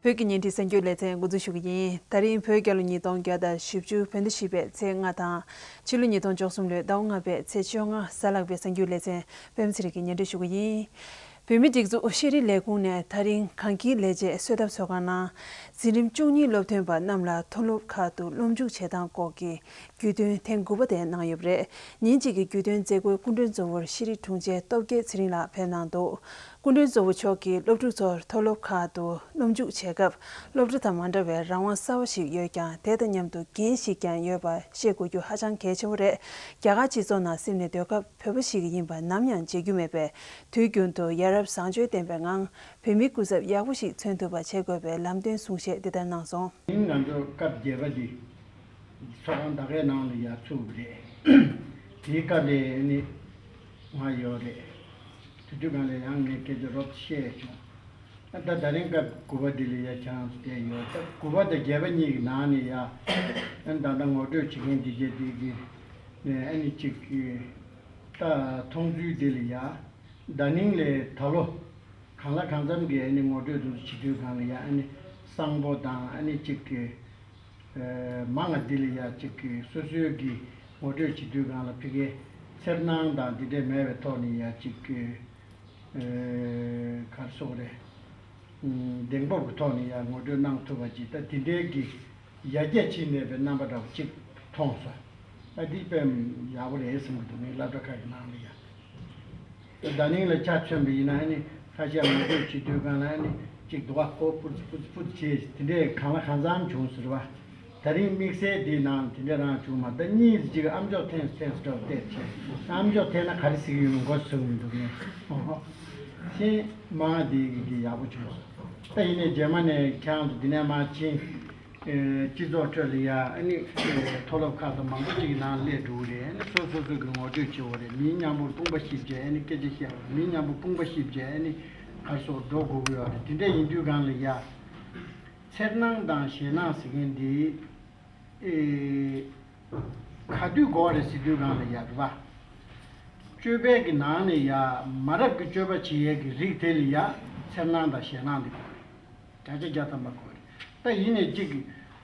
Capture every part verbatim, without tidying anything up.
བོད་ཀྱི་བརྙན་འཕྲིན་གསར་འགྱུར་ལེ་ཚན་འགོ་འཛུགས་ཞུ་གི་ཡིན། ད་རིང་བོད་རྒྱལ་ལོ་ཉིས་སྟོང་བརྒྱ་དང་བཞི་བཅུ་བོད་ཟླ་བཞི་པའི་ཚེས་ལྔ་དང་། ཕྱི་ལོ་ཉིས་སྟོང་བཅུ་གསུམ་ལོའི་ཟླ་བ་ལྔ་པའི་ཚེས་བཅོ་ལྔ་གཟའ་ལྷག་པའི་གསར་འགྱུར་ལེ་ཚན། པད་མ་ཚེ་རིང་གིས་སྙན་སྒྲོན་ཞུ་གི་ཡིན། བོད་མིའི་སྒྲིག་འཛུགས་ཤེས་རིག་ལས་ཁུངས་ནས་ད་རིང་གངས་སྐྱིད་ལས་བྱེད་གསོལ་ཐབ་ཚོགས་ཁང་ནང་། འཛིན་རིམ་བཅུ་གཉིས་སློབ་ཐོན་པ་རྣམས་ལ་མཐོ་སློབ་ཁག་ཏུ་སློབ་འཇུག་བྱེད་སྟངས་སྐོར་གྱི་བརྒྱུད་སྟོན་ཐེངས་དགུ་པ་དེ་གནང་ཡོད་པ་རེད། ཉིན་གཅིག་གི་བརྒྱུད་སྟོན་མཛད་སྒོའི་སྐུ་མགྲོན་གཙོ་བོར་ཤེས་རིག་དྲུང་ཆེ་སྟོབས་རྒྱལ་ཚེ་རིང་ལགས་ཕེབས་གནང་འདུག་སྐུ་མགྲོན་གཙོ་བོ་མཆོག་གིས་སློབ་ཕྲུག་ཚོར་མཐོ་སློབ་ཁག་ཏུ་སློབ་འཇུག་བྱེད་སྐབས། སློབ་གྲྭ་དང་མ་འདྲ་བའི་རང་དབང་གསར་བ་ཞིག་ཡོད་ཀྱང་། དེ་དང་མཉམ་དུ་འགན་ཞིག་ཀྱང་ཡོད་པ་ཤེས་དགོས་རྒྱུ་ཧ་ཅང་གལ་ཆེན་པོ་རེད། རྒྱ་གར་སྤྱི་ཚོགས་ནང་སིམ་ནས་སྡོད་སྐབས། བོད་པ་ཞིག་ཡིན་པ་ནམ་ཡང་བརྗེད་རྒྱུ་མེད་པས། དུས་རྒྱུན་དུ་ཡ་རབས་བཟང་སྤྱོད་ལྡན་པའི་ངང་། བོད་མིའི་སྐུ་ཚབ་ཡག་པོ་ཞིག་མཚོན་ཐུབ་པ་བྱེད་དགོས་པའི་ལམ་སྟོན་གསུང་བཤད་འདི་ལྟར་གནང་སོང་། ང་ཚོ་སྐབས་བརྒྱད་པ་འདི་ཚོགས་ཁང་ད་གའི་ནང་ལ་ཡར་ཚུགས་པ་རེད། དེའི་སྐབས་ལ་ནི་ང་ཡོད་རེད། དེ་དུས་སྒང་ལ་ཡང་ངས་སྐད་ཆ་རོབ་བཤད་བྱུང་། ད་ད་རིང་སྐབས་དགུ་པ་འདི་ལ་ཡ་ཆང་བལྟས་ཡོད། ད་དགུ་པ་དང་བརྒྱད་པ་གཉིས་ཀྱི་ནང་ནས་ཡ་ཨ་ནི་ད་ལྟ་ངོ་སྤྲོད་བྱེད་མཁན་འདི་གྱད་འདི་གི་ནས་ཨ་ནི་གཅིག་གི་ད་མཐོང་ཚུལ་འདི་ལ་ཡ། ད་ནིང་ལས་ད་ལོ་གང་ལ་གང་འཚམ་གྱི་ཨ་ནི་ངོ་སྤྲོད་དུ་བྱེད་དུས་སྒང་ལ་ཡ་ཨ་ནི་གསང་པོ་དང་ཨ་ནི་གཅིག་གི་མང་ང་འདི་ལ་ཡ་གཅིག་གི་སོ་སོའི་གི་ངོ་སྤྲོད་བྱེད་དུས་སྒང་ལ་ཕ་གིའི་འཚེར་སྣང་དང་འདི་འདྲས་མེད་པའི་ཐོག་ནས་ཡ་གཅིག་གི་ག་རེ་ཟེར་དགོས་རེད། གདེང་སྤོབས་ཀྱི་ཐོག་ནས་ཡང་ངོ་སྤྲོད་གནང་ཐུབ་པ་ཅིག་ད་དེ་འདྲའི་གི་ཡར་རྒྱས་ཕྱིན་མེད་པའི་རྣམ་པ་འདྲ་བོ་ཅིག་མཐོང་སོང་། ད་འདི་དཔེ་ཡག་པོ་རེད་བསམ་གྱི་འདུག་ངའི་སློབ་གྲྭ་ཁག་གི་ནང་ལ་ཡང་། ད་ནིང་ལ་ཆ་མཚོན་པ་ཡིན་ན་ཨ་ནི་ཁ་ཤས་ངོ་སྤྲོད་བྱེད་དུས་སྒང་ལ་ཨ་ནི་ཅིག་འདུག་ག་ཧོ་ཕུར་ཕུར་ཕུར་བྱས་དེ་འདྲའི་གང་ལ་གང་འཚམ་བྱུང་ཟེར་བ། ད་རིང་དམིགས་བསལ་འདིའི་ནང་དེ་འདྲ་རང་བྱུང་མ། ད་གཉིས་ཅིག་ཨ་མཆོག་འཐེན་འཐེན་སོ་འདྲ་བལྟས་བྱས། ཨ་མཆོག་འཐེན་ན་ག་རེ་ཟེར་གྱི་ཡོད་མེད་མགོ་ཚོས་མི་འདུག་ངས། ཤེས་མ་འདི་གི་ཡག་པོ་བྱུང་སོང་། ད་ཡིན་ནའི་རྗེས་མ་ནས་ཁྱེད་རང་ཚོ་འདི་ནས་མར་ཕྱིན། སྤྱི་ཚོགས་ཁྲོད་ལ་ཡ་ཨ་ནི་མཐོ་སློབ་ཁག་དང་མང་པོ་ཅིག་གི་ནང་སླེབས་འགྲོ་གི་རེད། ཨ་ནི་སོ་སོ་སོ་གི་ངོ་སྤྲོད་བྱེད་དགོས་རེད། མིའི་མཉམ་པོར་དཔུང་པ་བཤིབ་བྱས་ཨ་ནི་སྐད་ཆ་བཤད་དགོས་རེད། མིའི་མཉམ་པོར་དཔུང་པ་བཤིབ་བྱས་ཨ་ནི་ག་རེ་ཟེར་འགྲོ་དགོས་ཀྱི་ཡོད་རེད། དེ་འདྲ་ཡིན་དུས་སྒང་ལ་ཡ། འཚེར་སྣང་དང་ཞེད་སྣང་ཟེར་མཁན་འདི། ཨེ། ག་དུས་དགོས་རེད་ཟེར་དུས་སྒང་ལ་ཡ་རེད་པ། སྤྱོད་པའི་གི་ནང་ནས་ཡ་མ་རབས་ཀྱི་སྤྱོད་པ་བྱེད་ཡས་ཀྱི་རིགས་དེ་ལ་ཡ་འཚེར་སྣང་དང་ཞེད་སྣང་འདི་དགོས་རེད། བརྒྱ་ཆ་བརྒྱ་ཐམ་པ་དགོས་རེད། ད་ཡིན་ནའི་གཅིག་གི་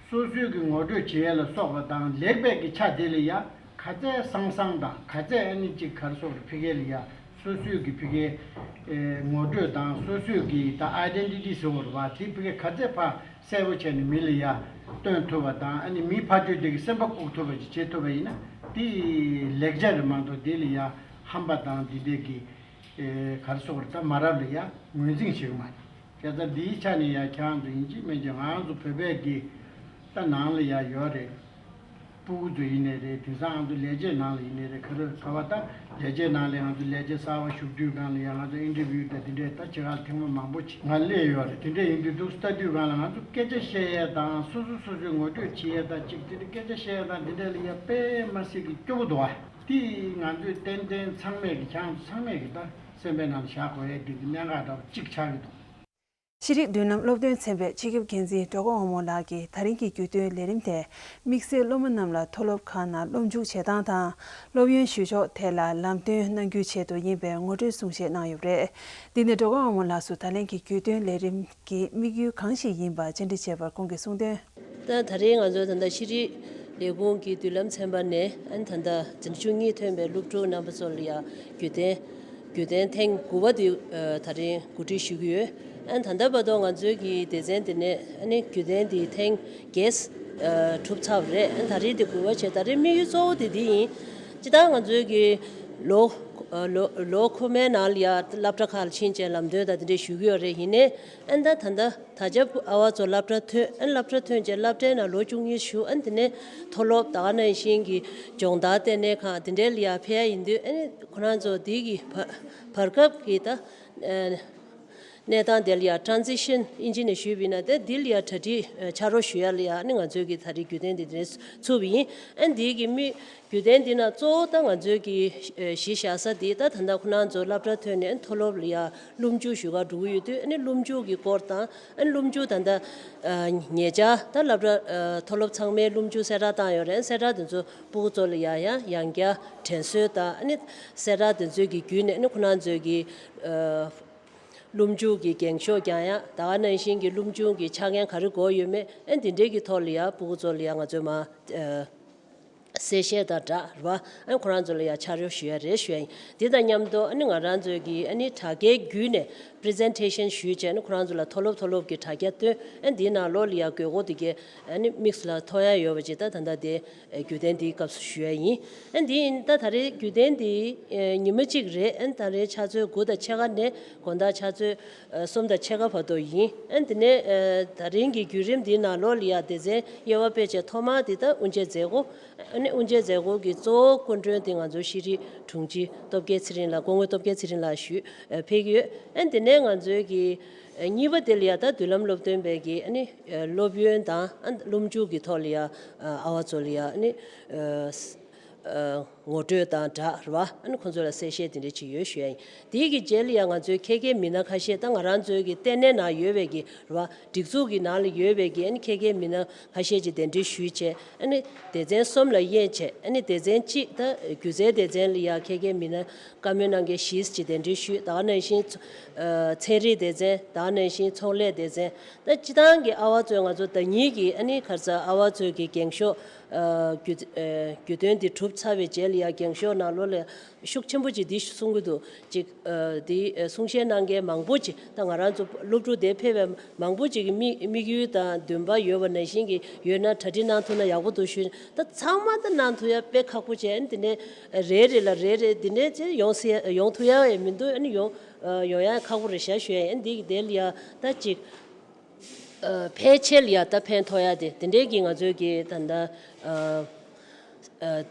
སོ་སོའི་གི་ངོ་སྤྲོད་བྱེད་ཡས་ལ་སོགས་པ་དང་ལེགས་པའི་གི་ཆ་དེ་ལ་ཡ་ག་ཚད་བཟང་བཟང་དང་ག་ཚད་ཨ་ནི་གཅིག་ག་རེ་ཟེར་དགོས་རེད། ཕ་གི་ལ་ཡ་སོ་སོའི་གི་ཕ་གིའི་ངོ་སྤྲོད་དང་སོ་སོའི་གི་ད་ཨའི་ཌེན་ཊི་ཊི་ཟེར་བ་རེད་པ། དེ་ཕ་གིར་ག་ཚད་ཕར་གསལ་པོ་བྱས་ནས་མི་ལ་ཡ་སྟོན་ཐུབ་པ་དང་། ཨ་ནི་མི་ཕར་ཕྱོགས་དེ་གི་སེམས་པ་བཀུག་ཐུབ་པ་ཅིག་བྱེད་ཐུབ་པ་ཡིན་ན་དེ་ལེགས་ཆ་རེད་མ་གཏོགས་དེ་ལ་ཡ་ཧམ་པ་དང་དེ་འདྲས་ཀྱི་ག་རེ་ཟེར་དགོས་རེད། ད་མ་རབས་ལ་ཡ་ངོས་འཛིན་བྱེད་ཀྱི་མ་རེད། བྱས་ཙང་འདིའི་ཆ་ནས་ཡ་ཁྱེད་རང་ཚོ་ཡིན་གཅིག་མིན་གཅིག་ང་རང་ཚོ་བོད་པའི་གི་ད་ནང་ལ་ཡ་ཡོད་རེད། སྤུ་གུ་ཚོ་ཡིན་ནའི་རེད། དེང་སང་ང་ཚོ་ལས་བྱེད་ནང་ལ་ཡིན་ནའི་རེད། ག་རེ་ག་བ་ད་ལས་བྱེད་ནང་ལ་ང་ཚོ་ལས་བྱེད་གསར་པ་ཞུགས་དུས་སྒང་ལ་ཡང་ང་ཚོ་ཨིན་ཊར་བིའུ་དང་དེ་འདྲས་ད་བྱེད་གར་ཐེངས་མ་མང་པོ་ཅིག་ང་སླེབས་ཡོད་རེད། དེ་འདྲས་ཡིན་དུས་འདུག་ལྟ་དུས་སྒང་ལ་ང་ཚོ་སྐད་ཆ་བཤད་ཡས་དང་སོ་སོ་སོ་སོའི་ངོ་སྤྲོད་བྱེད་ཡས་དང་ཅིག་དེ་འདྲས་སྐད་ཆ་བཤད་ཡས་དང་དེ་འདྲས་ལ་ཡ་དཔེ་མ་སྲིད་ཀྱི་སྐྱོ་པོ་འདུག་ཨ། དེ་ང་ཚོས་ཏན་ཏན་ཚང་མས་ཀྱི་ཁྱེད་རང་ཚོ་ཚང་མས་ཀྱི་ད་སེམས་པའི་ནང་བཞག་དགོས་ཡས་དེ་གི་གནད་འགག་འདྲ་པོ་གཅིག་ཆགས་ཀྱི་འདུག་ཤེས་རིག་མདུན་ལམ་སློབ་སྟོན་ཚན་པའི་སྤྱི་ཁྱབ་འགན་འཛིན་སྒྲོལ་དཀར་དབང་མོ་ལགས་ཀྱིས་ད་རིང་གི་བརྒྱུད་སྟོན་ལས་རིམ་དེ་དམིགས་བསལ་སློབ་མ་རྣམས་ལ་མཐོ་སློབ་ཁག་ནང་སློབ་འཇུག་བྱེད་སྟངས་དང་སློབ་ཡོན་ཞུ་ཕྱོགས་ཐད་ལ་ལམ་སྟོན་གནང་རྒྱུའི་ཆེད་དུ་ཡིན་པའི་ངོ་སྤྲོད་གསུང་བཤད་གནང་ཡོད་པ་རེད། འདི་ནས་སྒྲོལ་དཀར་དབང་མོ་ལགས་སུ་ད་ལན་གྱི་བརྒྱུད་སྟོན་ལས་རིམ་གྱི་དམིགས་ཡུལ་གང་ཞིག་ཡིན་པ་བཅར་འདྲི་བྱས་པར་ཁོང་གིས་གསུངས་དོན། ད་ད་རེས་ང་ཚོ་ད་ལྟ་ཤེས་རིག་ལས་ཁུངས་ཀྱི་མདུན་ལམ་ཚན་པ་ནས་ཨ་ནི་ད་ལྟ་འཛིན་གྲྭ་བཅུ་གཉིས་ཐོན་པའི་སློབ་ཕྲུག་རྣམ་པ་ཚོ་ལ་ཡང་བརྒྱུད་དོན་བརྒྱུད་དོན་ཐེངས་དགུ་པ་དེ་ད་རིང་གོ་སྒྲིག་ཞུ་གི་ཡོད། ཨ་ནི་ད་ལྟ་བར་དུ་ང་ཚོའི་གི་སྡེ་ཚན་དེ་ནས་ཨ་ནི་བརྒྱུད་དོན་དེ་ཐེངས་བརྒྱད་གྲུབ་ཚར་བ་རེད། ཨ་ནི་ད་རེས་དེ་དགུ་པ་བྱས། ད་རེས་དམིགས་ཡུལ་གཙོ་བོ་དེ་འདི་ཡིན། སྤྱིར་བཏང་ང་ཚོའི་གི་ལོ་ལོ་ལོ་འཁོར་མའི་ནང་ལ་ཡང་སློབ་གྲྭ་ཁག་ལ་ཕྱིན་བྱས་ལམ་སྟོན་དང་དེ་འདྲས་ཞུ་གི་ཡོད་རེད། ཡིན་ནའི་ཨ་ནི་ད་ད་ལྟ། ད་ཆ་ཨ་བ་ཚོ་སློབ་གྲྭ་ཐོན། ཨ་ནི་སློབ་གྲྭ་ཐོན་རྗེས་སློབ་གྲྭའི་ནང་ལོ་བཅུ་གཉིས་བཞུགས། ཨ་ནི་དེ་ནས་མཐོ་སློབ་ད་ག་ནང་བཞིན་གྱི་སྦྱོང་བརྡར་ལྟེ་གནས་ཁང་དེ་འདྲའི་ལ་ཡར་ཕེབས་ཡ་ཡིན་དུས། ཨ་ནི་ཁོ་རང་ཚོ་དེ་གི་བར་བར་སྐབས་ཀྱི་ད་ཨ་གནས་སྟངས་དེ་ལ་ཡར་ཊེ་རན་སི་ཤན་ཨིན་ཇི་ནས་ཞུས་པ་ཡིན་ན། དེ་དེ་ལ་ཡར་གྲ་སྒྲིག་ཕྱག་རོགས་ཞུ་ཡ་ལ་ཡ་ཨ་ནི་ང་ཚོའི་གི་ད་རེས་བརྒྱུད་དོན་དེ་དེ་ནས་ཚུགས་པ་ཡིན། ཨ་ནི་དེ་གི་མི། བརྒྱུད་དོན་འདི་ནང་གཙོ་བོ་ད་ང་ཚོའི་གི་གཞི་བཞག་ས་འདི་ད་ད་ལྟ་ཁོ་རང་ཚོ་སློབ་གྲྭ་ཐོན་ནས་མཐོ་སློབ་ལ་ཡ་སློབ་འཇུག་ཞུ་ག་འགྲོ་གི་ཡོད་དུས། ཨ་ནི་སློབ་འཇུག་གི་སྐོར་དང་། ཨ་ནི་སློབ་འཇུག་ད་ལྟ་ཉེ་ཆར་ད་སློབ་གྲྭ་མཐོ་སློབ་ཚང་མའི་སློབ་འཇུག་གསལ་བསྒྲགས་བཏང་ཡོད་རེད། གསལ་བསྒྲགས་དེ་ཚོ་སྤུ་གུ་ཚོ་ལ་ཡ་ཡང་ཡང་བསྐྱར་དྲན་གསོ་དང་། ཨ་ནི་གསལ་བསྒྲགས་དེ་ཚོའི་གི་བརྒྱུད་ནས་ཨ་ནི་ཁོ་རང་ཚོའི་གི་སློབ་འཇུག་གི་འགེངས་ཤོག་རྒྱག་ཡ། ད་ག་ནང་བཞིན་གྱི་སློབ་འཇུག་གི་ཆ་རྐྱེན་ག་རེ་དགོས་ཡོད་མེད། ཨ་ནི་དེ་འདྲའི་གི་ཐོག་ལ་ཡ་སྤུ་གུ་ཚོ་ལ་ཡ་ང་ཚོས་མ་ཨ་གསལ་བཤད་དང་སྦྲགས་རེད་བ། ཨ་ནི་ཁོ་རང་ཚོ་ལ་ཡ་ཕྱག་རོགས་ཞུ་ཡ་རེད་ཞུ་ཡ་ཡིན། དེ་དང་མཉམ་དུ་ཨ་ནི་ང་རང་ཚོའི་གི་ཨ་ནི་དྲ་རྒྱའི་བརྒྱུད་ནས་པི་རི་ཛེན་ཊེ་ཤན་ཞུས་བྱས། ཨ་ནི་ཁོ་རང་ཚོ་ལ་མཐོ་སློབ་མཐོ་སློབ་ཀྱི་དྲ་རྒྱ་སྟོན། ཨ་ནི་དེའི་ནང་ལོགས་ལ་ཡ་དགོས་མཁོ་དེ་གའི་ཨ་ནི་དམིགས་སུ་ལ་མཐོང་ཡ་ཡོད་པ་ཅིག་ད་ད་ལྟ་དེ་རྒྱུན་ལྡན་དེའི་སྐབས་སུ་ཞུ་ཡ་ཡིན། ཨ་ནི་དེ་ཡིན་ད་ད་རེས་རྒྱུན་ལྡན་དེ་ཉི་མ་གཅིག་རེད། ཨ་ནི་ད་རེས་ཆུ་ཚོད་དགུ་དང་ཕྱེད་ཀ་ནས་དགོང་དག་ཆུ་ཚོད་གསུམ་དང་ཕྱེད་ཀ་བར་དུ་ཡིན། ཨ་ནི་དེ་ནས་ད་རིང་གི་བརྒྱུད་རིམ་འདིའི་ནང་ལོགས་ལ་ཡ་སྡེ་ཚན་དབྱེ་བ་ཕྱེ་བྱས་ཐོག་མར་དེ་ད་དབུ་འབྱེད་མཛད་སྒོ། ཨ་ནི་དབུ་འབྱེད་མཛད་སྒོ་གི་གཙོ་བོ་སྐུ་མགྲོན་དེ་ང་ཚོ་ཤེས་རིག་དྲུང་ཆེ་སྟོབས་རྒྱལ་ཚེ་རིང་ལགས། སྐུ་ངོ་སྟོབས་རྒྱལ་ཚེ་རིང་ལགས་ཞུས་ཕེབས་ཀྱི་ཡོད། ཨ་ནི་དེ་ནས་ང་ཚོའི་གི་གཉིས་པ་དེ་ལ་ཡ་ད་མདུན་ལམ་སློབ་སྟོན་པའི་གི་ཨ་ནི་སློབ་ཡོན་དང་ཨ་ནི་སློབ་འཇུག་གི་ཐོག་ལ་ཡ་ཨ་བ་ཚོ་ལ་ཡ་ཨ་ནི་ངོ་སྤྲོད་དང་སྦྲགས་རེད་བ། ཨ་ནི་ཁོང་ཚོ་ལ་གསལ་བཤད་དེ་འདྲ་ཅིག་ཡོད་ཞུ་ཡ་ཡིན། དེའི་གི་རྗེས་ལ་ཡ་ང་ཚོའི་ཁྱད་མཁས་མི་སྣ་ཁ་ཤས་ད་ང་རང་ཚོའི་གི་ལྟེ་གནས་ནང་ཡོད་པའི་གི་རེད་བ། སྒྲིག་འཛུགས་ཀྱི་ནང་ལ་ཡོད་པའི་གི་ཨ་ནི་ཁྱད་མཁས་མི་སྣ་ཁ་ཤས་ཀྱིས་གདན་འདྲེན་ཞུས་བྱས། ཨ་ནི་སྡེ་ཚན་གསུམ་ལ་དབྱེ་བྱས། ཨ་ནི་སྡེ་ཚན་གཅིག་ད་སྒྱུ་རྩལ་སྡེ་ཚན་ལ་ཡ་ཁྱད་མཁས་མི་སྣ་བཀའ་མོལ་གནང་མཁན་བཞི་ཅིག་གདན་འདྲེན་ཞུས། ད་ག་ནང་བཞིན་ཚོ་ཨ་ཚན་རིག་སྡེ་ཚན། ད་ག་ནང་བཞིན་ཚོང་ལས་སྡེ་ཚན། ད་སྤྱིར་བཏང་གི་ཨ་བ་ཚོས་ང་ཚོ་ཟླ་ཉིན་གྱི་ཨ་ནི་ག་རེ་ཟ་ཨ་བ་ཚོའི་གི་འགེངས་ཤོག་ཨ་རྒྱུ་ཨ་རྒྱུ་དོན་འདི་གྲུབ་ཚར་བའི་རྗེས་ལ་ཡ་འགེངས་ཤོག་ནང་ལོགས་ལ་ཤུགས་ཆེན་པོ་ཅིག་འདི་གསུང་གི་འདུག་ཅིག་ཨ་འདི་ཨ་གསུང་བཤད་གནང་མཁན་མང་པོ་ཅིག་ད་ང་རང་ཚོ་སློབ་ཕྲུག་དེ་ཕེབས་པའི་མང་པོ་ཅིག་གི་དམིགས་དམིགས་ཡུལ་དང་འདུན་པ་ཡོད་པ་ནང་བཞིན་གྱི་ཡོད་ན་གྲ་སྒྲིག་གནང་ཐུབ་ན་ཡག་པོ་འདུག་ཞུས། ད་ཚང་མ་ད་གནང་ཐུབ་ཡ་དཔེ་ཁག་པོ་བྱས། ཨ་ནི་དེ་ནས་རེ་རེ་ལ་རེ་རེ་དེ་ནས་ཅིག་ཡོང་སྲིད་ཡོང་ཐུབ་ཡ་ཡང་མི་འདུག་ཨ་ནི་ཡོང་ཡོང་ཡ་ཁག་པོ་རེད་ཤག་ཞུ་ཡ་ཡིན། ཨ་ནི་འདི་གི་དེ་ལ་ཡ་ད་ཅིག་ཨ་ཕལ་ཆེར་ལ་ཡ་ད་ཕན་ཐོགས་ཡ་དེ་དེ་འདྲའི་གི་ང་ཚོའི་གི་ད་ལྟ་ཨ་ཨ་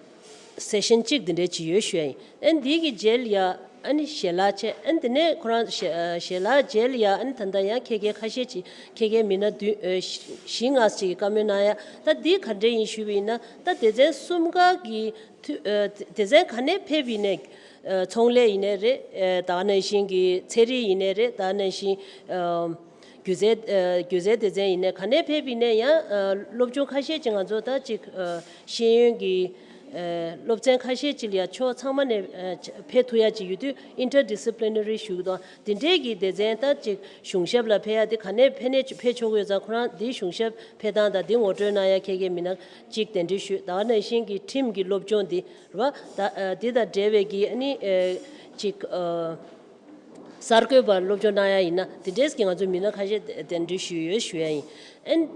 སེ་ཤན་གཅིག་དེ་འདྲའི་ཅིག་ཡོད་ཞུ་ཡ་ཡིན། ཨ་ནི་འདི་གི་རྗེས་ལ་ཡ་ཨ་ནི་ཞལ་ལག་བྱས། ཨ་ནི་དེ་ནས་ཁོ་རང་ཞལ་ཨ་ཞལ་ལག་རྗེས་ལ་ཡ་ཨ་ནི་ད་ལྟ་ཡང་ཁྱད་མཁས་ཁ་ཤས་ཅིག་ཁྱད་མཁས་མི་སྣ་བདུན་ཨ་བཞི་ལྔ་ཅིག་གིས་བཀའ་མོལ་གནང་ཡ། ད་འདི་ག་འདྲ་ཡིན་ཞུས་པ་ཡིན་ན། ད་སྡེ་ཚན་གསུམ་ཀ་གི་འཐུས་ཨ་སྡེ་ཚན་ག་ནས་ཕེབས་ཡིན་ནའི་ཨ་ཚོང་ལས་ཡིན་ནའི་རེད། ཨ་ད་ག་ནང་བཞིན་གྱི་ཚན་རིག་ཡིན་ནའི་རེད། ད་ག་ནང་བཞིན་ཨ་སྒྱུ་རྩལ་ཨ་སྒྱུ་རྩལ་སྡེ་ཚན་ཡིན་ནའི་ག་ནས་ཕེབས་ཡིན་ནའི་ཡང་ཨ་སློབ་སྦྱོང་ཁ་ཤས་ཅིག་ང་ཚོ་ད་ཅིག་ཨ་ཤེས་ཡོན་གྱི་ཨ་སློབ་ཚན་ཁ་ཤས་ཅིག་ལ་ཡང་ཕྱོགས་ཚང་མ་ནས་ཨ་ཕེབས་ཐུབ་ཡ་ཅིག་ཡོད་དུས་ཨིན་ཊར་ཌི་སི་པི་ལི་ནེ་རི་ཞུ་གི་འདུག་དེ་འདྲའི་གི་སྡེ་ཚན་ད་ཅིག་གཞུང་ཞབས་ལ་ཕེབས་ཡ་དེ་ག་ནས་ཕེབས་ནས་ཕེབས་ཆོག་གི་ཡོད་ཙང་ཁོ་རང་འདིའི་གཞུང་ཞབས་ཕེབས་སྟངས་དང་འདི་ངོ་སྤྲོད་གནང་ཡ་ཁྱད་མཁས་མི་སྣ་གཅིག་གདན་འདྲེན་ཞུས། ད་ག་ནང་བཞིན་གྱི་ཁྲིམས་ཀྱི་སློབ་སྦྱོང་འདི་རེད་བ། ད་ཨ་འདི་དང་འབྲེལ་བའི་གི་ཨ་ནི་ཨེ་ཅིག་ཨ་གསར་འགོད་པར་སློབ་སྦྱོང་གནང་ཡ་ཡིན་ན་དེ་འདྲས་ཀྱི་ང་ཚོའི་མི་སྣ་ཁ་ཤས་གདན་འདྲེན་ཞུས་ཡོད་ཞུ་ཡ་ཡིན། ཨན།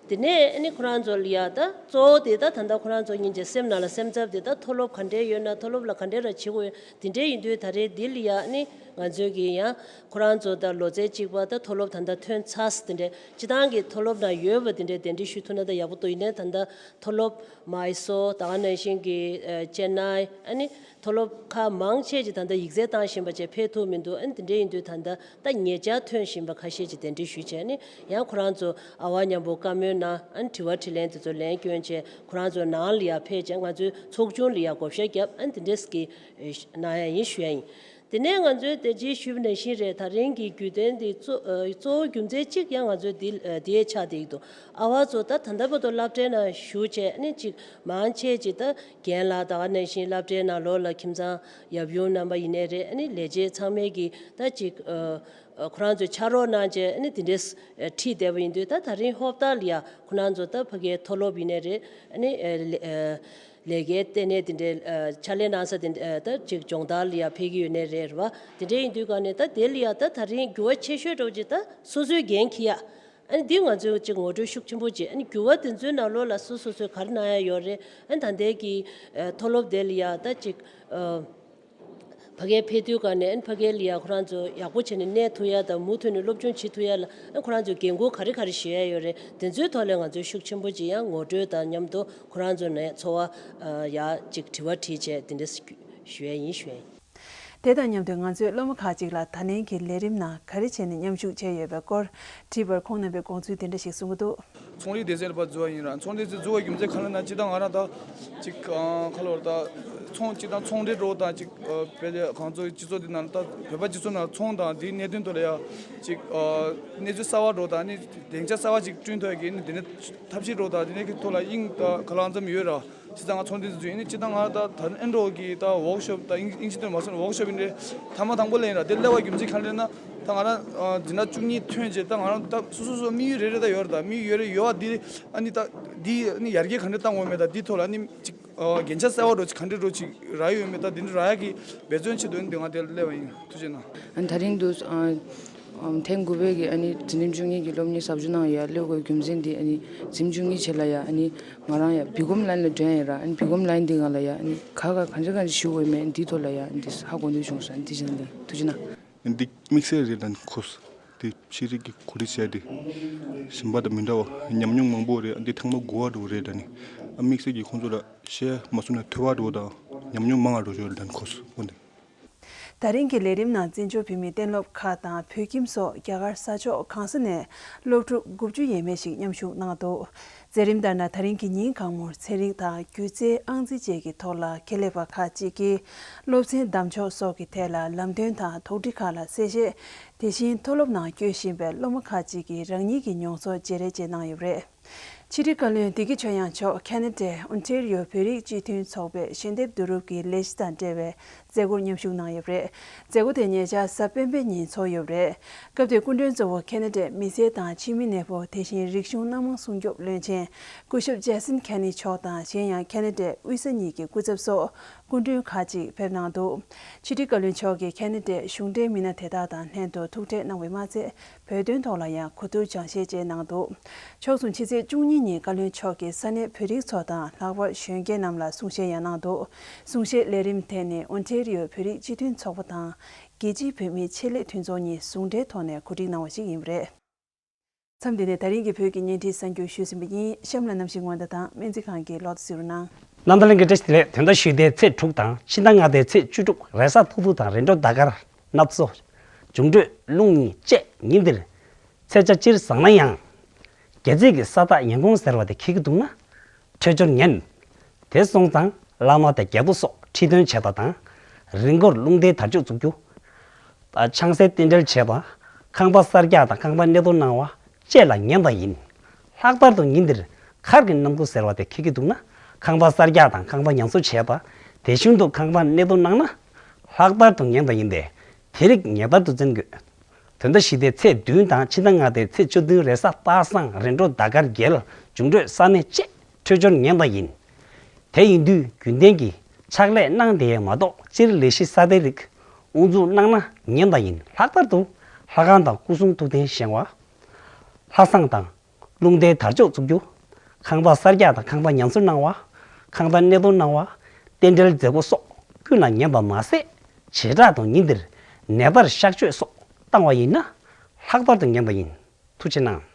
དེ་ནས་ཨ་ནི་ཁོ་རང་ཚོ་ལ་ཡ་ད་གཙོ་བོ་དེ་ད་ད་ལྟ་ཁོ་རང་ཚོ་སྙིང་རྗེ་སེམས་ནང་ལ་སེམས་འཚབ་དེ་ད་མཐོ་སློབ་ག་འདྲས་ཡོད་ན་མཐོ་སློབ་ལ་ག་འདྲས་ར་བྱེད་དགོས་ཡོད་དེ་འདྲས་ཡིན་དུས་ད་རེས་འདི་ལ་ཡ་ཨ་ནི་ང་ཚོས་ཀྱི་ཡང་ཁོ་རང་ཚོ་ད་ལོ་ཚད་གཅིག་པ་ད་མཐོ་སློབ་ད་ལྟ་ཐོན་ཚར་དེ་འདྲས་སྤྱི་བཏང་གི་མཐོ་སློབ་ནང་ཡོད་པ་དེ་འདྲས་གདན་འདྲེན་ཞུ་ཐུབ་ན་ད་ཡག་པོ་འདུག་ཡིན་ནའི་ད་ལྟ་མཐོ་སློབ་མའི་སོར་ད་ག་ནང་བཞིན་གྱི་ཨ་ཅེ་ནའི་ཨ་ནི་མཐོ་སློབ་ཁག་མང་ཆེ་ཅིག་ད་ལྟ་ཡིག་ཚད་བཏང་བཞིན་པ་བཅས་ཕེབས་ཐུབ་མི་འདུག་ཨ་ནི་དེ་འདྲས་ཡིན་དུས་ད་ལྟ་ད་ཉེ་ཆར་ཐོན་བཞིན་པ་ཁ་ཤས་ཅིག་གདན་འདྲེན་ཞུས་བྱས་ནས་ཡང་ཁོ་རང་ཚོ་ཨ་བ་མཉམ་པོ་བཀའ་མོལ་གནང་ཨ་ནི་དྲི་བ་དྲིས་ལན་དེ་ཚོ་ལན་བསྐྱོན་བྱས་ཁོ་རང་ཚོ་ནང་ལ་ཡར་ཕེབས་བྱས་ང་ཚོའི་ཚོགས་ཆུང་ལ་ཡར་བགོ་བཤའ་བརྒྱབ་ཨ་ནི་དེ་འདྲས་ཀྱི་གནང་ཡ་ཡིན་ཞུ་ཡ་ཡིན། དེ་ནས་ང་ཚོས་དེ་རྗེས་ཞུས་པ་ནང་བཞིན་རེད། ད་རིང་གི་བརྒྱུད་དོན་འདི་གཙོ་ཨ་གཙོ་བོ་རྒྱུ་མཚན་གཅིག་ཡང་ང་ཚོས་འདི་ཨ་འདི་ཡས་ཆགས་བསྡད་ཀྱི་འདུག་ཨ་བ་ཚོ་ད་ད་ལྟ་བར་དུ་སློབ་གྲྭའི་ནང་བཞུགས་བྱས་ཨ་ནི་གཅིག་མང་ཆེ་གཅིག་ད་རྒན་ལགས་ད་ག་ནང་བཞིན་སློབ་གྲྭའི་ནང་ལོགས་ལ་ཁྱིམ་ཚང་ཡབ་ཡུམ་རྣམ་པ་ཡིན་ནའི་རེད། ཨ་ནི་ལས་བྱེད་ཚང་མས་ཀྱི་ད་ཅིག་ཨ་ཨ་ཁོ་རང་ཚོས་ཕྱག་རོགས་གནང་བྱས་ཨ་ནི་དེ་འདྲས་ཨ་ཁྲིད་བསྡད་པ་ཡིན་དུས་ད་ད་རིང་ཧོབ་ཏ་ལ་ཡ་ཁོ་རང་ཚོ་ད་ཕ་གིའི་མཐོ་སློབ་ཡིན་ནའི་རེད། ཨ་ནི་ཨ་ལས་ཨ་ལས་ཀའི་ལྟེ་གནས་དེ་འདྲའི་ཨ་ཕྱག་ལས་གནང་ས་དེ་འདྲ་ཨ་ད་ཅིག་སྦྱོང་བརྡར་ལ་ཡ་ཕེབས་ཀྱི་ཡོད་ནའི་རེད་རེད་བ། དེ་འདྲས་ཡིན་དུས་ག་ནས་ད་དེ་ལ་ཡ་ད་ད་རིང་འགྱུར་བ་ཆེ་ཤོས་འདྲ་བོ་ཅིག་ད་སོ་སོའི་འགན་འཁྱེར་ཡ། ཨ་ནི་འདི་ང་ཚོས་ཅིག་ངོ་སྤྲོད་ཤུགས་ཆེན་པོ་བྱས། ཨ་ནི་འགྱུར་བ་དེ་ཚོའི་ནང་ལོགས་ལ་སོ་སོ་སོས་ག་རེ་གནང་ཡ་ཡོད་རེད། ཨ་ནི་ད་ལྟའི་གི་ཨ་མཐོ་སློབ་དེ་ལ་ཡ་ད་ཅིག་ཨ་ཕ་གིར་ཕེབས་དུས་ག་ནས་ཨ་ནི་ཕ་གིར་ལ་ཡ་ཁོ་རང་ཚོ་ཡག་པོ་བྱས་ནས་གནས་ཐུབ་ཡ་དང་མུ་མཐུད་ནས་སློབ་སྦྱོང་བྱེད་ཐུབ་ཡ་ལ་ཨ་ནི་ཁོ་རང་ཚོས་འགན་ཁུར་ག་རེ་ག་རེ་ཞུ་ཡ་ཡོད་རེད། དེ་ཚོའི་ཐོག་ལ་ང་ཚོས་ཤུགས་ཆེན་པོ་ཅིག་ཡང་ངོ་སྤྲོད་དང་མཉམ་དུ་ཁོ་རང་ཚོ་ནས་འཚོ་བ་ཨ་ཡ་ཅིག་དྲི་བ་དྲིས་བྱས་དེ་འདྲ་ཞུ་ཡ་ཡིན་ཞུ་ཡ་ཡིན། དེ་དང་མཉམ་དུ་ང་ཚོས་སློབ་མ་ཁག་ཅིག་ལ་ད་ལན་གྱི་ལས་རིམ་ནང་ག་རེ་བྱས་ནས་མཉམ་ཞུགས་བྱས་ཡོད་པའི་སྐོར་དྲིས་པར་ཁོང་རྣམ་པས་དགོངས་ཚུལ་དེ་འདྲ་ཞིག་གསུང་གི་འདུག་ཚོང་ལས་སྡེ་ཚན་ལ་ཕར་འཛུལ་བ་ཡིན་ར། ཚོང་ལས་སྡེ་ཚན་འཛུལ་བའི་རྒྱུ་མཚན་ག་རེ་ན་སྤྱིར་བཏང་ང་རང་ད་ཅིག་ཨ་ཁ་ལོར་ད་ཚོང་སྤྱིར་བཏང་ཚོང་འབྲེལ་འགྲོ་དང་ཅིག་ཨ་བོད་ལ་གང་ཚོ་སྤྱི་ཚོགས་འདི་ནང་ད་བོད་པ་སྤྱི་ཚོགས་ནང་ཚོང་དང་འདིའི་གནད་དོན་ཐོག་ལ་ཡ་ཅིག་ཨ་གནས་ཚུལ་གསར་བ་འགྲོ་དང་ནི་སྡིངས་ཆ་གསར་བ་ཅིག་བསྐྲུན་ཐུབ་ཡ་གི་ནི་འདི་ནི་ཐབས་ཤེས་འགྲོ་དང་འདི་ནས་ཀྱི་ཐོག་ལ་དབྱིངས་ད་ག་ལ་ཙམ་ཡོད་ར། བྱས་ཙང་ང་ཚོང་འདི་འཛུལ་ཡིན་ནི་སྤྱིར་བཏང་ང་ད་ད་ཨེ་འགྲོ་གི་ད་ཝོག་ཤོབ་ད་དབྱིན་དབྱིན་ཇི་དོན་མ་སོང་ཝོག་ཤོབ་ཡིན་རེད། ཐ་མ་དང་པོ་ལ་ཡིན་ར། དེ་སླེབས་པའི་རྒྱུ་མཚན་ག་རེ་རེད་ན་ ད་ང་རང་ཨ་འཛིན་གྲྭ་བཅུ་གཉིས་ཐོན་རྗེས་ད་ང་རང་ད་སོ་སོ་སོ་དམིགས་ཡུལ་རེ་རེ་ད་ཡོད་རེད། ད་དམིགས་ཡུལ་ཡོད་རེད། ཡོད་པ་འདི་ཨ་ནི་ད་འདི་ཨ་ནི་ཡར་རྒྱས་ག་འདྲ་བཏང་དགོས་མེད། ད་འདི་ཐོག་ལ་ཨ་ནི་ཅིག་ཨ་རྒྱན་ཆ་གསར་པ་འདྲ་ཅིག་ག་འདྲ་འདྲ་ཅིག་རག་ཡོད་མེད། ད་འདི་འདྲ་རག་ཡག་གི་འབད་བརྩོན་བྱེད་དོན་འདི་ང་དེ་ལ་སླེབས་པ་ཡིན། ཐུགས་རྗེ་གནང་། ཨ་ནི་ད་རིང་དུ་ཨ་ཨམ་ཐེངས་དགུ་པའི་གི་ཨ་ནི་འཛིན་རིམ་བཅུ་གཉིས་ཀྱི་སློབ་གཉེར་ཟབ་སྦྱོང་གནང་ཡ་སླེབས་དགོས་རྒྱུ་མཚན་འདི་ཨ་ནི་འཛིན་རིམ་བཅུ་གཉིས་བྱེད་ལ་ཡ་ཨ་ནི་ང་རང་ཡ་བི་ཀོམ་ལ་ཡིན་ལ་འགྲོ་ཡ་ཡིན་ར། ཨ་ནི་བི་ཀོམ་ལ་ཡིན་འདི་ང་ལ་ཡ་ཨ་ནི་ག་ག་ག་འདྲ་ག་འདྲ་ཞུ་དགོས་མེད། འདི་ཐོག་ལ་ཡ་ཨ་ནི་འདི་ཧ་གོ་འདོད་བྱུང་སོང་། འདི་བྱས་ན་ལེ་ཐུགས་རྗེ་གནང་། འདི་དམིགས་བསལ་རེད་ལ་ནི་ཁོ་དེ་ཕྱི་རིགས་ཀྱི་གོ་སྒྲིག་བྱས་ཏེ་གཞན་པ་དང་མི་འདྲ་བ་ཉམས་མྱོང་མང་པོ་རེད། འདི་ཐེངས་མ་དགུ་པ་འགྲོ་བ་རེད་ལ་ནི་ཨ་དམིགས་བསལ་གྱི་ཁོང་ཚོ་ལ་བཤད་མ་སོང་ན་ཐོས་པ་འགྲོ་དང་ཉམས་མྱོང་མང་བ་འགྲོ་ཆོག་རེད་ལ་ནི་ཁོ་འོན་ཏེ། ད་རིང་གི་ལས་རིམ་ནང་བཙན་བྱོལ་བོད་མིའི་གཏན་སློབ་ཁག་དང་བོད་ཁྱིམ་སོགས་རྒྱ་གར་ས་ཕྱོགས་གང་ས་ནས་སློབ་ཕྲུག་དགུ་བཅུ་ཡས་མས་ཤིག་མཉམ་ཞུགས་གནང་འདུག། མཛད་རིམ་ལྟར་ན་ད་རིང་གི་ཉིན་གང་མོར་ཚན་རིག་དང་སྒྱུ་རྩལ་ཨང་རྩིས་བཅས་ཀྱི་ཐོག་ལ་ཁེ་ལས་པ་ཁག་ཅིག་གིས་སློབ་ཚན་བདམས་ཕྱོགས་སོགས་ཀྱི་ཐད་ལ་ལམ་སྟོན་དང་དོགས་འདྲི་ཁག་ལ་གསལ་བཤད། དེ་བཞིན་མཐོ་སློབ་ནང་སྐྱོད་བཞིན་པའི་སློབ་མ་ཁག་ཅིག་གིས་རང་ཉིད་ཀྱི་མྱོང་ཚོར་བརྗེ་རེས་བཅས་གནང་ཡོད་པ་རེད། ཕྱི་དྲིལ་བཀའ་བློན་བདེ་སྐྱིད་ཆོས་དབྱངས་མཆོག་ཁེ་ན་ཌའི་ཨོན་ཊེ་རི་ཡོ་བོད་རིགས་སྤྱི་མཐུན་ཚོགས་པའི་ཞལ་འདེབས་བསྡུ་རུབ་ཀྱི་ལས་གཞི་དང་འབྲེལ་བའི་མཛད་སྒོར་མཉམ་ཞུགས་གནང་ཡོད་པ་རེད། མཛད་སྒོ་དེ་ཉེ་ཆར་གཟའ་སྤེན་པའི་ཉིན་ཚོགས་ཡོད་པ་རེད། སྐབས་དེར་སྐུ་མགྲོན་གཙོ་བོ་ཁེ་ན་ཌའི་མི་སེར་དང་ཕྱི་མི་གནས་སྤོ་དེ་བཞིན་རིག་གཞུང་སྣ་མང་སྲུང་སྐྱོབ་བློན་ཆེན་སྐུ་ཞབས་ཇེ་སིན་ཁེ་ནི་མཆོག་དང་གཞན་ཡང་ཁེ་ན་ཌའི་དབུས་ས་གཉིས་ཀྱི་སྐུ་ཚབ་སོགས་སྐུ་མགྲོན་ཁག་ཅིག་ཕེབས་གནང་འདུག། ཕྱི་དྲིལ་བཀའ་བློན་མཆོག་གིས་ཁེ་ན་ཌའི་གཞུང་འབྲེལ་མི་སྣ་དེ་དག་དང་ལྷན་དུ་ཐུག་འཕྲད་གནང་བས་མ་ཚད། བོད་དོན་ཐོག་ལ་ཡང་གོ་བསྡུར་སྦྱང་བཤད་བཅས་གནང་འདུག། ཕྱོགས་མཚུངས་ཕྱི་ཚེས་བཅུ་གཉིས་ཉིན་བཀའ་བློན་མཆོག་གིས་ས་གནས་བོད་རིགས་ཚོ་དང་ལྷག་པར་གཞོན་སྐྱེས་རྣམས་ལ་གསུང་བཤད་ཡང་གནང་འདུག། གསུང་བཤད་ལས་རིམ་དེ་ནི་ཨོན་ཊེ་རི་ཡོ་བོད་རིགས་སྤྱི་མཐུན་ཚོགས་པ་དང་རྒྱལ་སྤྱིའི་བོད་མིའི་ཆེད་ལས་མཐུན་ཚོགས་གཉིས་ཟུང་འབྲེལ་ཐོག་ནས་གོ་སྒྲིག་གནང་བ་ཞིག་ཡིན་པ་རེད། མཚམས་འདི་ནས་ད་རིང་གི་བོད་ཀྱི་བརྙན་འཕྲིན་གསར་འགྱུར་ཞུས་ཟིན་པ་ཡིན། གཤམ་ལ་གནམ་གཤིས་སྔོན་བརྡ་དང་སྨན་རྩིས་ཁང་གི་ལོག་བརྡ་གཟིགས་རོགས་གནང་། རྣམ་ཐར་ལྷན་རྒྱས་བཀྲ་ཤིས་བདེ་ལེགས། དོན་དག་ཞུས་ཏེ་ཚེས་དྲུག་དང་ཕྱི་ཟླ་ལྔ་པའི་ཚེས་བཅུ་དྲུག་རེས་གཟའ་ཕུར་བུ་དང་རེས་འགྲོགས་ཟླ་སྐར་སྣ་ཚོགས། འབྱུང་འཕྲོད་རླུང་གཉིས་བཅས་ཉིན་འདིར་ཚེས་ཆ་སྤྱིར་བཟང་ན་ཡང་། རྒྱལ་སྲིད་ཀྱི་ས་བདག་ཉིན་གུང་ཟེར་བ་དེ་འཁེལ་གྱི་འདུག་ན། འཕྲོད་སྦྱོར་ངན། དེ་སོང་ཙང་བླ་མ་དང་རྒྱལ་པོ་སོགས་ཁྲི་འདོན་བྱེད་པ་དང་། རི་མགོར་རླུང་རྟའི་དར་ལྕོག་བཙུགས་རྒྱུ། ཆང་སའི་རྟེན་འབྲེལ་བྱེད་པ། ཁང་པ་གསར་རྒྱག་དང་ཁང་པ་གནས་སྡོད་གནང་བ་བཅས་ལ་ངན་པ་ཡིན། ལྷག་པར་དུ་ཉིན་འདིར་མཁར་གྱི་གནམ་སྒོ་ཟེར་བ་དེ་འཁེལ་གྱི་འདུག་ན། ཁང་པ་གསར་རྒྱག་དང་ཁང་པ་ཉམས་གསོ་བྱེད་པ། དེ་བཞིན་དུ་ཁང་པ་གནས་སྡོད་གནང་ན། ལྷག་པར་དུ་ངན་པ་ཡིན་པས། དེ་རིགས་ངེས་པར་དུ་འཛེམ་དགོས། དོན་དག་ཞི་བདེའི་ཚེས་བདུན་དང་ཕྱི་ཟླ་ལྔ་པའི་ཚེས་བཅུ་བདུན་རེས་གཟའ་པ་སངས་རེས་འགྲོགས་ཟླ་སྐར་རྒྱལ། འབྱུང་འཕྲོད་ས་མེ་བཅས་འཕྲོད་སྦྱོར་ངན་པ་ཡིན། དེ་ཡིན་དུས་རྒྱུན་ལྡན་གྱི་ཕྱག་ལས་གནང་དེ་མ་གཏོགས་སྤྱིར་ལས་གཞི་གསར་པའི་རིགས་དབུ་འཛུགས་གནང་ན་ངན་པ་ཡིན། ལྷག་པར་དུ་ལྷ་ཁང་དང་སྐུ་གསུང་ཐུགས་རྟེན་བཞེངས་པ། ལྷ་བསང་དང་། རླུང་རྟའི་དར་ལྕོག་བཙུགས་རྒྱུ། ཁང་པ་གསར་རྒྱག་དང་ཁང་པ་ཉམས་གསོ་གནང་བ། ཁང་པ་གནས་སྡོད་གནང་བ། རྟེན་འབྲེལ་མཛད་སྒོ་སོགས་ཀུན་ལ་ངན་པ་མ་ཟད། བྱེ་བྲག་ཏུ་ཉིན་འདིར་ནད་པར་གཤགས་བཅོས་སོགས་བཏང་བ་ཡིན་ན། ལྷག་པར་དུ་ངན་པ་ཡིན། ཐུགས་རྗེ་གནང་།